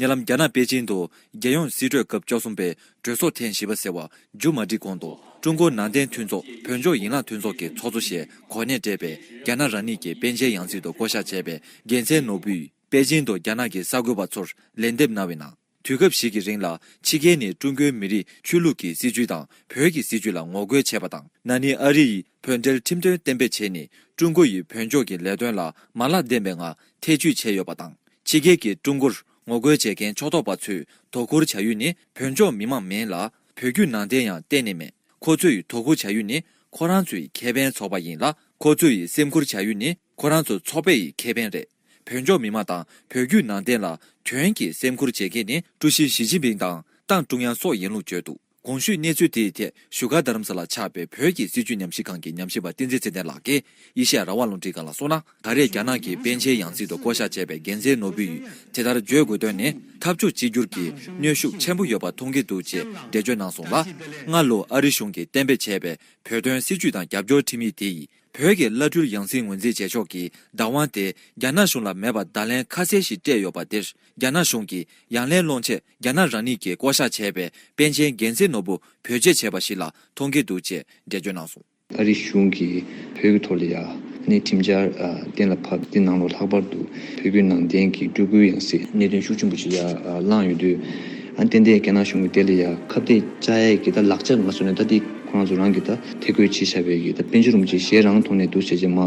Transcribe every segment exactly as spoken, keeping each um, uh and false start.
ཉེ་ལམ་རྒྱ་ནག་པེ་ཅིང་དུ་རྒྱལ་ཡོངས་སྲིད་གྲོས་སྐབས་བཅུ་གསུམ་པའི་གྲོས་ཚོགས་ཐེངས་བཞི་པ་ཟེར་བ་མཇུག་མ་སྒྲིལ་གོང་དུ། ཀྲུང་གོ་ནང་བསྟན་མཐུན་ཚོགས་བོད་ལྗོངས་ཡན་ལག་མཐུན་ཚོགས་ཀྱི་ཚོགས་གཙོ་ཞེས་གོ་གནས་སྤྲད་པའི་རྒྱ་ནག་རང་ཉིད་ཀྱི་པཎ་ཆེན་ཡང་སྲིད་དུ་བསྐོ་བཞག་བྱས་པའི་རྒྱལ་མཚན་ནོར་བུས། པེ་ཅིང་དུ་རྒྱ་ནག་གི་གསར་འགོད་པ་ཚོར་ལན་འདེབས་གནང་བའི་ནང་། དུས་སྐབས་ཤིག་གི་རིང་ལ་ཕྱི་རྒྱལ་ནས་ཀྲུང་གོའི་མི་རིགས་ཆོས་ལུགས་ཀྱི་སྲིད་བྱུས་དང་བོད་ཀྱི་སྲིད་བྱུས་ལ་ངོ་རྒོལ་བྱས་པ་དང་། ན་ནིང་ཨ་རི་ཡིས་བོད་འབྲེལ་ཁྲིམས་དོན་གཏན་འབེབས་བྱས་ནས་ཀྲུང་གོ་ཡིས་བོད་ལྗོངས་ཀྱི་ལས་དོན་ལ་མ་ལག་ལྡན་པའི་ངང་ཐེ་བྱུས་བྱས་ཡོད་པ་དང་། ཕྱི་རྒྱལ་གྱིས་ཀྲུང་གོར་ངོ་རྒོལ་བྱེད་མཁན་ཕྱོགས་གཏོགས་པ་ཚོས་དོ་ཁུར་བྱ་ཡུལ་ནི་བོད་ལྗོངས་མི་མང་མིན་ལ། བོད་བརྒྱུད་ནང་བསྟན་ཡང་གཏན་ནས་མེད། ཁོ་ཚོས་དོ་ཁུར་བྱ་ཡུལ་ནི་ཁོ་རང་ཚོའི་ཁེ་ཕན་ཚོགས་པ་ཡིན་ལ། ཁོ་ཚོས་སེམས་ཁུར་བྱ་ཡུལ་ནི་ཁོ་རང་ཚོ་ཚོགས་པའི་ཁེ་ཕན་རེད། བོད་ལྗོངས་མི་མང་དང་བོད་བརྒྱུད་ནང་བསྟན་ལ་དོན་གྱིས་སེམས་ཁུར་བྱེད་མཁན་ནི་ཀྲུའུ་ཞི་ཞི་ཅིན་ཕིང་དང་ཏང་ཀྲུང་དབྱང་སོགས་ཡིན་ལུགས་བརྗོད་འདུག་གོང་ཞུས་གནས་ཚུལ་དེའི་ཐད་བཞུགས་སྒར་རྡ་རམ་ས་ལར་ཆགས་པའི་བོད་ཀྱི་སྲིད་བྱུས་ཉམས་ཞིབ་ཁང་གི་ཉམས་ཞིབ་པ་བསྟན་འཛིན་ཚེ་བརྟན་ལགས་ཀྱིས་ཨེ་ཤེ་ཡ་རང་དབང་རླུང་འཕྲིན་ཁང་ལ་གསུངས་ན། ད་རེས་རྒྱ་ནག་གི་པཎ་ཆེན་ཡང་སྲིད་དུ་བསྐོ་བཞག་བྱས་པའི་རྒྱལ་མཚན་ནོར་བུ་ཡིས་དེ་ལྟར་བརྗོད་དགོས་དོན་ནི་འཐབ་ཕྱོགས་གཅིག་གྱུར་གྱི་གནོན་ཤུགས་ཆེན་པོ་ཡོད་པ་མཐོང་གི་འདུག་ཅེས་འགྲེལ་བརྗོད་གནང་སོང་ལ། སྔ་ལོ་ཨ་རི་གཞུང་གིས་གཏན་འབེབས་བྱས་པའི་བོད་དོན་སྲིད་བྱུས་དང་རྒྱབ་སྐྱོར་ཁྲིམས་ཡིག་དེ་ཡིས། བོད་ཀྱི་བླ་སྤྲུལ་ཡང་སྲིད་ངོས་འཛིན་བྱེད་ཕྱོགས་ཀྱི་བདག་དབང་དེ་རྒྱ་ནག་གཞུང་ལ་མེད་པར་བརྡ་ལན་ཁ་གསལ་ཞིག་སྤྲད་ཡོད་པ་འདིར། རྒྱ་ནག་གཞུང་གིས་ཡང་ལན་སློང་ཆེད་རྒྱ་ནག་རང་ཉིད་ཀྱིས་བསྐོ་བཞག་བྱས་པའི་པཎ་ཆེན་རྒྱལ་མཚན་ནོར་བུ་བེད་སྤྱོད་བྱས་པ་ཞིག་ལ་མཐོང་གི་འདུག་ཅེས་འགྲེལ་བརྗོད་གནང་སོང་། ཨ་རི་གཞུང་གིས་བོད་ཀྱི་ཐོག་ལ་ཡ་ནི་ཁྲིམས་འཆར་གཏན་ལ་ཕབ་སྟེ། ནང་ལོགས་ལྷག་པར་དུ་བོད་བརྒྱུད་ནང་བསྟན་གྱི་སྤྲུལ་སྐུའི་ཡང་སྲིད་གནད་དོན་ཤུགས་ཆེན་པོ་ཞིག་ཡ་བླངས་ཡོད་དུས། ཨ་ཏན་ཏན་རྒྱ་ནག་གཞུང་གིས་དེ་ལ་ཡ་ཁ་གཏད་བཅག་ཡས་ཀྱི་ད་ལག་ཆ་ང་ཚོ་ནས་ད་དེ་ཁོ་རང་ཚོ་རང་གིས་ད་ཐད་བསྐོས་བྱས་བཞག་པའི་གི་ད་པཎ་ཆེན་རིན་པོ་ཆེ་ཞལ་རང་ཐོག་ནས་འདུག་བྱས་རྗེས་མ་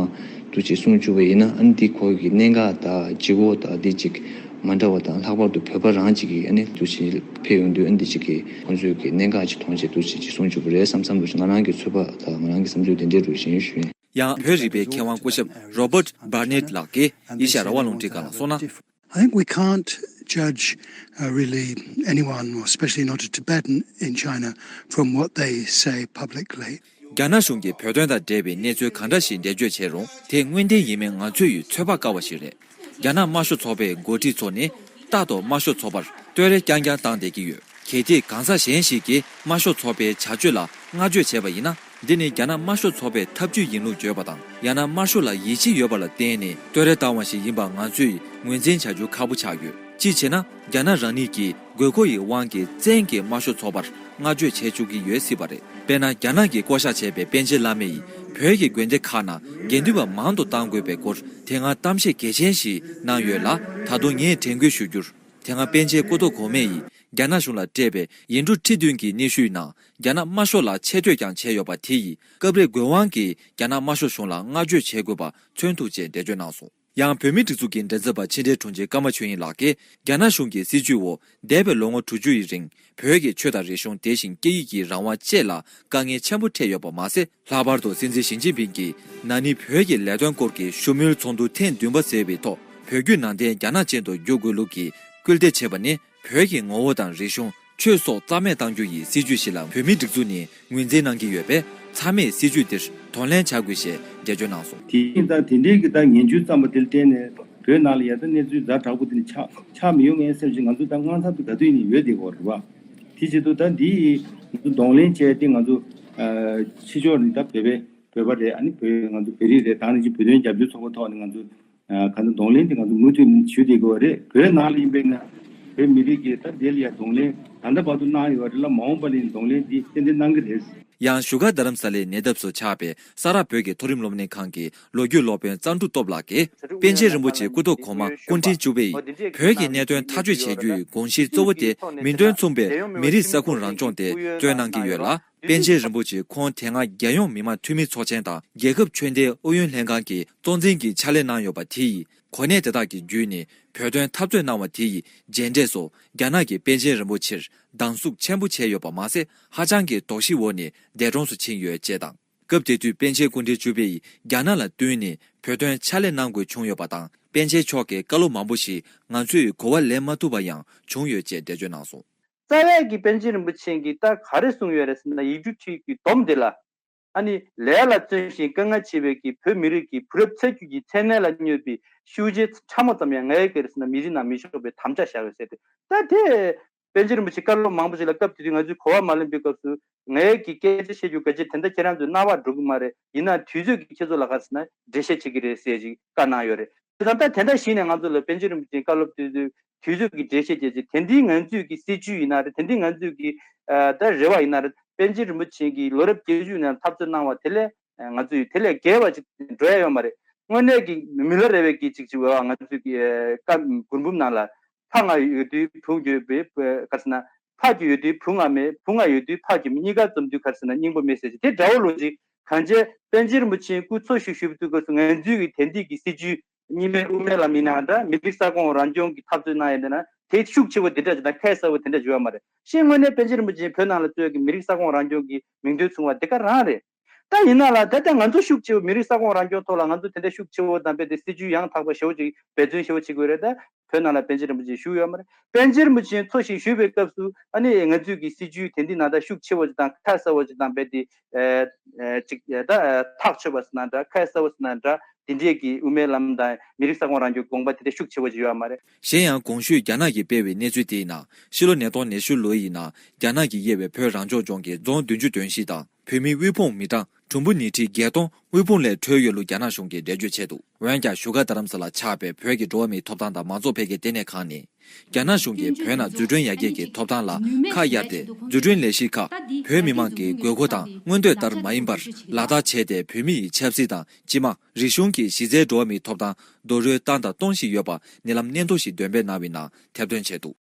འདུག་ཅིག་གསུང་བཅུག་པ་ཡིན་ན། ཨ་ནི་འདི་ཁོ་གི་གནད་འགག་དང་ལྗིད་ཁོག་དང་འདི་ཅིག་མ་འདྲ་བ་དང་། ལྷག་པར་དུ་བོད་པ་རང་ཅིག་གིས་ཨ་ནི་འདུག་ཅིག་ཕེབས་ཡོང་དུས། ཨ་ནི་འདི་ཅིག་གིས་ཁོང་ཚོས་ཀྱི་གནད་འགག་ཅིག་མཐོང་བྱས་འདུག་ཅིག་ཅིག་གསུང་བཅུག་པ་རེད་བསམ་བསམ་འདུག་ང་རང་གི་ཚོད་དཔག་དང་ང་རང་གི་བསམ་ཚུལ་དེ་འདྲའི་རུ་ཞིག་ཡིན་ཞུ་ཡིན། ཡང་བོད་རིག་པའི་མཁས་དབང་སྐུ་ཞབས་Robert Barnett ལགས་ཀྱིས་ཨེ་ཤ་ཡ་རང་དབང་རླུང་འཕྲིན་ཁང་ལ་གསུངས་ན། I think we can't judge uh, really anyone, or especially not a Tibetan in China, from what they say publicly. རྒྱ་ནག་གཞུང་གིས་བོད་དོན་དང་འབྲེལ་བའི་གནས་ཚུལ་གང་འདྲ་ཞིག་འགྲེལ་བརྗོད་བྱས་རུང་། དེ་དངོས་བདེན་ཡིན་མིན་ང་ཚོ་ཡིས་ཚོད་དཔག་དཀའ་བ་ཞིག་རེད། རྒྱ་ནག་དམར་ཤོག་ཚོགས་པའི་འགོ་ཁྲིད་ཚོ་ནི་རྟག་ཏུ་དམར་ཤོག་ཚོགས་པར་བསྟོད་ར་རྐྱང་རྐྱང་བཏང་བསྡད་ཀྱི་ཡོད། གལ་ཏེ་གང་ཟག་གཞན་ཞིག་གིས་དམར་ཤོག་ཚོགས་པའི་བྱ་སྤྱོད་ལ་བསྔགས་བརྗོད་བྱས་པ་ཡིན་ན། འདི་ནི་རྒྱ་ནག་དམར་ཤོག་ཚོགས་པའི་ཐབས་ཇུས་ཡིན་ལུགས་བརྗོད་པ་དང་། ཡང་ན་དམར་ཤོག་ལ་ཡིད་ཆེས་ཡོད་པ་ལ་བརྟེན་ནས་བསྟོད་ར་བཏང་བ་ཞིག་ཡིན་པ་ང་ཚོས་ངོས་འཛིན་བྱ་རྒྱུ་ཁག་པོ་ཆགས་ཡོད། གཅིག་བྱས་ན་རྒྱ་ནག་རང་ཉིད་ཀྱི་དགོས་མཁོ་ཡི་དབང་གིས་བཙན་གྱིས་དམར་ཤོག་ཚོགས་པར་བསྔགས་བརྗོད་བྱེད་བཅུག་གི་ཡོད་སྲིད་པ་རེད། དཔེར་ན། རྒྱ་ནག་གིས་བསྐོ་བཞག་བྱས་པའི་པཎ་ཆེན་བླ་མ་ཡིས་བོད་ཀྱི་དགོན་སྡེ་ཁག་ནང་དགེ་འདུན་པ་མང་དུ་གཏང་དགོས་པའི་སྐོར་དེ་སྔ་གཏམ་བཤད་གལ་ཆེན་ཞིག་གནང་ཡོད་ལ། ད་དུང་ངས་དྲན་སྐུལ་ཞུ་རྒྱུར། དེ་སྔ་པཎ་ཆེན་སྐུ་ཐོག་གོང་མ་ཡིས་རྒྱ་ནག་གཞུང་ལ་སྤྲད་པའི་ཡིག་འབྲུ་ཁྲི་བདུན་གྱི་སྙན་ཞུའི་ནང་། རྒྱ་ནག་དམར་ཤོག་ལ་ཆེ་བསྟོད་ཀྱང་བྱས་ཡོད་པ་དེ་ཡིས་སྐབས་རེ་དགོས་དབང་གིས་རྒྱ་ནག་དམར་ཤོག་གཞུང་ལ་བསྔགས་བརྗོད་བྱེད་དགོས་པ་མཚོན་ཐུབ་ཅེས་འགྲེལ་བརྗོད་གནང་སོང་། ཡང་བོད་མིའི་སྒྲིག་འཛུགས་ཀྱི་མགྲིན་ཚབ་པ་ཕྱི་འབྲེལ་དྲུང་ཆེ་ཀརྨ་ཆོས་དབྱིངས་ལགས་ཀྱིས། རྒྱ་ནག་གཞུང་གི་སྲིད་བྱུས་འོག་འདས་པའི་ལོ་ངོ་དྲུག་ཅུ་ཡི་རིང་། བོད་ཀྱི་ཆོས་དང་རིག་གཞུང་དེ་བཞིན་སྐད་ཡིག་གི་རང་དབང་བཅས་ལ་དཀའ་ངལ་ཆེན་པོ་འཕྲད་ཡོད་པ་མ་ཟད། ལྷག་པར་དུ་སྲིད་འཛིན་ཞི་ཅིན་ཕིང་གིས་ན་ནིང་བོད་ཀྱི་ལས་དོན་སྐོར་གྱི་བཞུགས་མོལ་ཚོགས་འདུ་ཐེངས་བདུན་པ་ཟེར་བའི་ཐོག། བོད་བརྒྱུད་ནང་བསྟན་རྒྱ་ནག་ཅན་དུ་བསྒྱུར་དགོས་ལུགས་ཀྱི་སྐུལ་འདེད་བྱས་པ་ནི། བོད་ཀྱི་ངོ་བོ་དང་རིག་གཞུང་། ཆོས་སོགས་རྩ་མེད་གཏང་རྒྱུ་ཡི་སྲིད་བྱུས་ཤིག་ལ་བོད་མིའི་སྒྲིག་འཛུགས་ནས་ངོས་འཛིན་གནང་གི་ཡོད་པས། མཚམས་མེད་སྲིད་བྱུས་འདིར་གདོང་ལེན་བྱ་དགོས་ཞེས་འགྲེལ་བརྗོད་གནང་སོང་། དེ་ཡིན་ཙང་། དེ་འདྲའི་གི་ད་ངན་ཇུས་བརྩམས་པ་དེ་ལ་བརྟེན་ནས། བོད་ནང་ལ་ཡ་ད་གནས་ཚུལ་ཛ་དྲག་པོ་དེ་འདྲ་ཆགས་ཆགས་མི་ཡོང་ངས་བསམ་བཞིན། ང་ཚོ་ད་དངངས་འཚབ་ཏུ་ད་དུས་ནས་ཡོད་བསྡད་ཀྱི་ཡོད་རེད་པ། དེ་བྱེད་དུས་ད་འདི་ཡིས་ང་ཚོ་གདོང་ལེན་བྱས་ཏེ། ང་ཚོ་ཨ་ཕྱི་ཕྱོགས་ནས་ད་བོད་པའི་བོད་པ་རེད། ཨ་ནི་བོད། ང་ཚོ་བོད་རིགས་རེད། ད་ནི་ཅིག་བོད་དོན་རྒྱབ་སྐྱོར་ཚོགས་པ་ཐོག་ནས་ང་ཚོ་ཨ་ག་ཚོད་གདོང་ལེན་དེ་ང་ཚོ་མུ་མཐུད་ནས་ཞུ་བསྡད་ཀྱི་ཡོད་རེད། བོད་ནང་ལ་ཡིན་པས་ན། བོད་མི་རིགས་ཀྱིས་ད་དེ་ལ་ཡ་གདོང་ལེན་ད་ལྟ་བར་དུ་གནང་ཡོད་རེད་ལ། མ་འོངས་པ་ལ་ཡང་གདོང་ལེན་འདི་ཏན་ཏན་གནང་གི་རེད། ཡང་བཞུགས་སྒར་རྡ་རམ་ས་ལའི་ཉེ་འདབས་སུ་ཆགས་པའི་ས་རཱ་བོད་ཀྱི་མཐོ་རིམ་སློབ་གཉེར་ཁང་གི་ལོ་རྒྱུས་སློབ་དཔོན་གཙང་ཕྲུག་སྟོབས་ལགས་ཀྱིས། པཎ་ཆེན་རིན་པོ་ཆེ་སྐུ་ཐོག་གོང་མ་སྐུ་ཕྲེང་བཅུ་པ་ཡིས་བོད་ཀྱི་གནད་དོན་ཐག་གཅོད་བྱེད་རྒྱུའི་དགོངས་གཞིའི་གཙོ་བོ་དེ། མིང་དོན་མཚུངས་པའི་མི་རིགས་ས་ཁུངས་རང་སྐྱོང་དེ་བཏོན་གནང་གི་ཡོད་ལ། པཎ་ཆེན་རིན་པོ་ཆེ་ཁོང་དེ་སྔ་རྒྱལ་ཡོངས་མི་དམངས་འཐུས་མི་ཚོགས་ཆེན་དང་། རྒྱལ་ཁབ་ཆོས་ལྡན་ཨུ་ཡོན་ལྷན་ཁང་གི་གཙོ་འཛིན་གྱི་ཕྱག་ལས་གནང་ཡོད་པ་དེ་ཡིས། གོ་གནས་དེ་དག་གི་བརྒྱུད་ནས་བོད་དོན་འཐབ་རྩོད་གནང་བ་དེ་ཡི་རྗེས་འབྲས་སུ། རྒྱ་ནག་གིས་པཎ་ཆེན་རིན་པོ་ཆེར་སྡང་ཟུག་ཆེན་པོ་བྱས་ཡོད་པ་མ་ཟད། ཧ་ཅང་གི་དོགས་གཞི་འོག་ནས་འདས་གྲོངས་སུ་ཕྱིན་ཡོད་ཅེས་དང་། སྐབས་དེ་དུས་པཎ་ཆེན་སྐུ་ཕྲེང་བཅུ་པས་རྒྱ་ནག་ལ་བསྟུན་ནས་བོད་དོན་ཕྱག་ལས་གནང་དགོས་བྱུང་ཡོད་པ་དང་། པཎ་ཆེན་མཆོག་གི་བཀའ་སློབ་མང་པོ་ཞིག་ང་ཚོས་གོ་བ་ལེན་མ་ཐུབ་པ་ཡང་བྱུང་ཡོད་ཅེས་འགྲེལ་བརྗོད་གནང་སོང་། རྩ་བའི་གི་པཎ་ཆེན་རིན་པོ་ཆེ་གིས་ད་ག་རེ་གསུངས་ཡོད་རེད་ཟེར་ན། ཡིག་འབྲུ་ཁྲིད་ཀྱི་སྡོམ་དེ་ལ། ཨ་ནི་ལས་ལ་བརྩོན་ཞིང་དཀའ་ངལ་ཆེ་བའི་གི་བོད་མི་རིགས་ཀྱི་བུ་རབས་ཚ་རྒྱུད་ཀྱི་མཚན་གནས་ལ་སྙོད་པའི་ཤུལ་རྗེས་ཕྲ་མོ་ཙམ་ཡང་ངའི་ག་རེ་ཟེར་ན་མི་རིགས་ནང་མི་འཇོག་པའི་དམ་བཅའ་བཞག་ཡོད་ཟེར་ཏེ། ད་དེ་པཎ་ཆེན་རིན་པོ་ཆེ་བཀའ་སློབ་མང་པོ་ཞིག་ལ་སྐབས་དེ་དུས་ང་ཚོས་གོ་བ་མ་ལོན་པའི་སྐབས་སུ། ངའི་གི་སྐད་ཆ་བཤད་རྒྱུ་ག་ཅི། དེ་འདྲ་ཁྱེད་རང་ཚོའི་རྣ་བར་འགྲོ་གི་མ་རེད། ཡིན་ནའང་དུས་ཚོད་ཀྱིས་ཁྱེད་ཚོ་ལ་ག་རེ་ཟེར་ན་འགྲེལ་བཤད་བྱེད་ཀྱི་རེད་ཟེར་ཅིག་བཀའ་གནང་ཡོད་རེད། དེ་ཙང་ད་དེ་འདྲ་ཞིག་ནས་ང་ཚོ་ལ་པཎ་ཆེན་རིན་པོ་ཆེའི་བཀའ་སློབ་དེ་དུས་ དུས་ཚོད་ཀྱི་འགྲེལ་བཤད་བྱས་རྗེས་དེ་འདྲའི་ང་ཚོས་ཀྱི་སྲིད་ཇུས་ཡིན་ན་རེད། དེ་འདྲའི་ང་ཚོས་ཀྱི་ད་རེ་བ་ཡིན་ན་རེད། པཎ་ཆེན་རིན་པོ་ཆེ་གིས་ལོ་རབས་བརྒྱད་ཅུ་ནང་འཐབ་རྩོད་གནང་བ་དེ་ལས་ང་ཚོས་དེ་ལས་བརྒལ་བ་ཅིག་འགྲོ་ཡ་ཡོད་མ་རེད། དངོས་གནས་ཀྱི་མི་ལ་རས་པའི་གི་ཅིག་ཅིག་འོས་པ་ང་ཚོས་ཀྱི་བཀའ་མགུར་འབུམ་ནང་ལ་ཕ་ང་ཡོད་དུས་བུ་ཡོད་པའི་ག་ཟེར་ན། ཕ་གི་ཡོད་དུས་བུ་ང་མེད། བུ་ང་ཡོད་དུས་ཕ་གི་མེད། གཉིས་ཀ་འཛོམས་དུས་ག་ཟེར་ན་སྙིང་པོ་མེད་ཟེར་གྱི་དེ་འདྲ་བོ་ལོ་ཅིག་གང་བྱས་པཎ་ཆེན་རིན་པོ་ཆེ་སྐུ་འཚོ་བཞུགས་བཞུགས་དུས་སྐབས་སུ་ང་ཚོའི་གི་དེང་དུས་ཀྱི་སྲིད་ཇུས་གཉིས་སྨན་དབུ་མའི་ལམ་ཡིན་ནའང་འདྲ། མི་རིགས་ས་ཁོངས་རང་སྐྱོང་གི་འཐབ་རྩོད་གནང་ཡ་འདི་ན་དེ་ཤུགས་ཆེ་བོ་འདི་འདྲ་ཅིག་དང་ཁ་གསལ་བོ་དེ་འདྲ་ཅིག་ཡོད་མ་རེད། ཤེས་དངོས་གནས་པཎ་ཆེན་རིན་པོ་ཆེ་བོད་ནང་ལ་གཙོས་ཀྱི་མི་རིགས་ས་ཁོངས་རང་སྐྱོང་གི་མིང་དོན་མཚུངས་པ་འདི་ག་རང་རེད། ད་ཡིན་ན་ལ་ད་ལྟ་ང་ཚོ་ཤུགས་ཆེ་བོ་མི་རིགས་ས་ཁོངས་རང་སྐྱོང་ཐོག་ལ་ང་ཚོ་དེ་འདྲ་ཤུགས་ཆེ་བོ་དང་རྦད་དེ་སྲིད་ཇུས་ཡང་དག་པ་ཞེ་བོ་ཅིག་འབད་བརྩོན་ཞེ་བོ་བྱེད་དགོས་རེད། ད་བོད་ནང་ལ་པཎ་ཆེན་རིན་པོ་ཆེ་བཞུགས་ཡོད་མ་རེད། པཎ་ཆེན་རིན་པོ་ཆེ་འཚོ་ཞིང་བཞུགས་པའི་སྐབས་སུ་ཨ་ནི་ང་ཚོས་ཀྱི་སྲིད་ཇུས་དེ་འདི་ནང་ད་ཤུགས་ཆེ་བོ་ཅིག་དང་ཁ་གསལ་བོ་ཅིག་དང་རྦད་དེ་ཨ་ཅིག་ད་ཐག་ཆོད་པ་ཟེར་ན་འདྲ། ཁ་གསལ་བོ་ཟེར་ན་འདྲ། དེ་འདྲས་ཀྱི་དབུ་མའི་ལམ་དང་མི་རིགས་ས་ཁོངས་རང་སྐྱོང་དགོངས་པ་དེ་འདྲ་ཤུགས་ཆེ་བོ་ཅིག་ཡོད་མ་རེད། གཞན་ཡང་གོང་ཞུས་རྒྱ་ནག་གིས་སྤེལ་བའི་གནས་ཚུལ་དེ་ཡིན་ན་ཕྱི་ལོ་ཉིས་སྟོང་ཉི་ཤུ་ལོ་ཡིན་ན་རྒྱ་ནག་གིས་དབྱེ་བའི་བོད་རང་སྐྱོང་ལྗོངས་ཀྱི་རྫོང་བདུན་ཅུ་དོན་བཞི་དང་བོད་མིའི་དབུལ་ཕོངས་མི་གྲངས་གྲུང་པོ་ཉིས་ཁྲི་བརྒྱད་སྟོང་དབུལ་ཕོངས་ལས་གྲོལ་ཡོད་ལུགས་རྒྱ་ནག་གཞུང་གིས་འགྲེལ་བརྗོད་བྱས་འདུག་འོན་ཀྱང་བཞུགས་སྒར་རྡ་རམ་ས་ལར་ཆགས་པའི་བོད་ཀྱི་འགྲོ་བ་མིའི་ཐོབ་ཐང་དང་མང་གཙོ་འཕེལ་རྒྱས་ལྟེ་གནས་ཁང་ནས། རྒྱ་ནག་གཞུང་གིས་བོད་ནང་འཛུགས་སྐྲུན་ཡར་རྒྱས་ཀྱི་ཐོབ་ཐང་ལ་ཁ་གཡར་ཏེ་འཛུགས་སྐྲུན་ལས་གཞི་ཁག་བོད་མི་མང་གི་དགོས་མཁོ་དང་མངོན་འདོད་ལྟར་མ་ཡིན་པར་ལག་བསྟར་བྱས་ཏེ་བོད་མི་ཡི་ཆབ་སྲིད་དང་སྤྱི་དམངས་རིག་གཞུང་གི་གཞི་རྩའི་འགྲོ་བ་མིའི་ཐོབ་ཐང་རྡོག་རོལ་བཏང་དང་གཏོང་བཞིན་ཡོད་པ་ཉེ་ལམ་སྙན་ཐོ་ཞིག་འདོན་སྤེལ་གནང་བའི་ནང་ཐེར་འདོན་བྱས་འདུག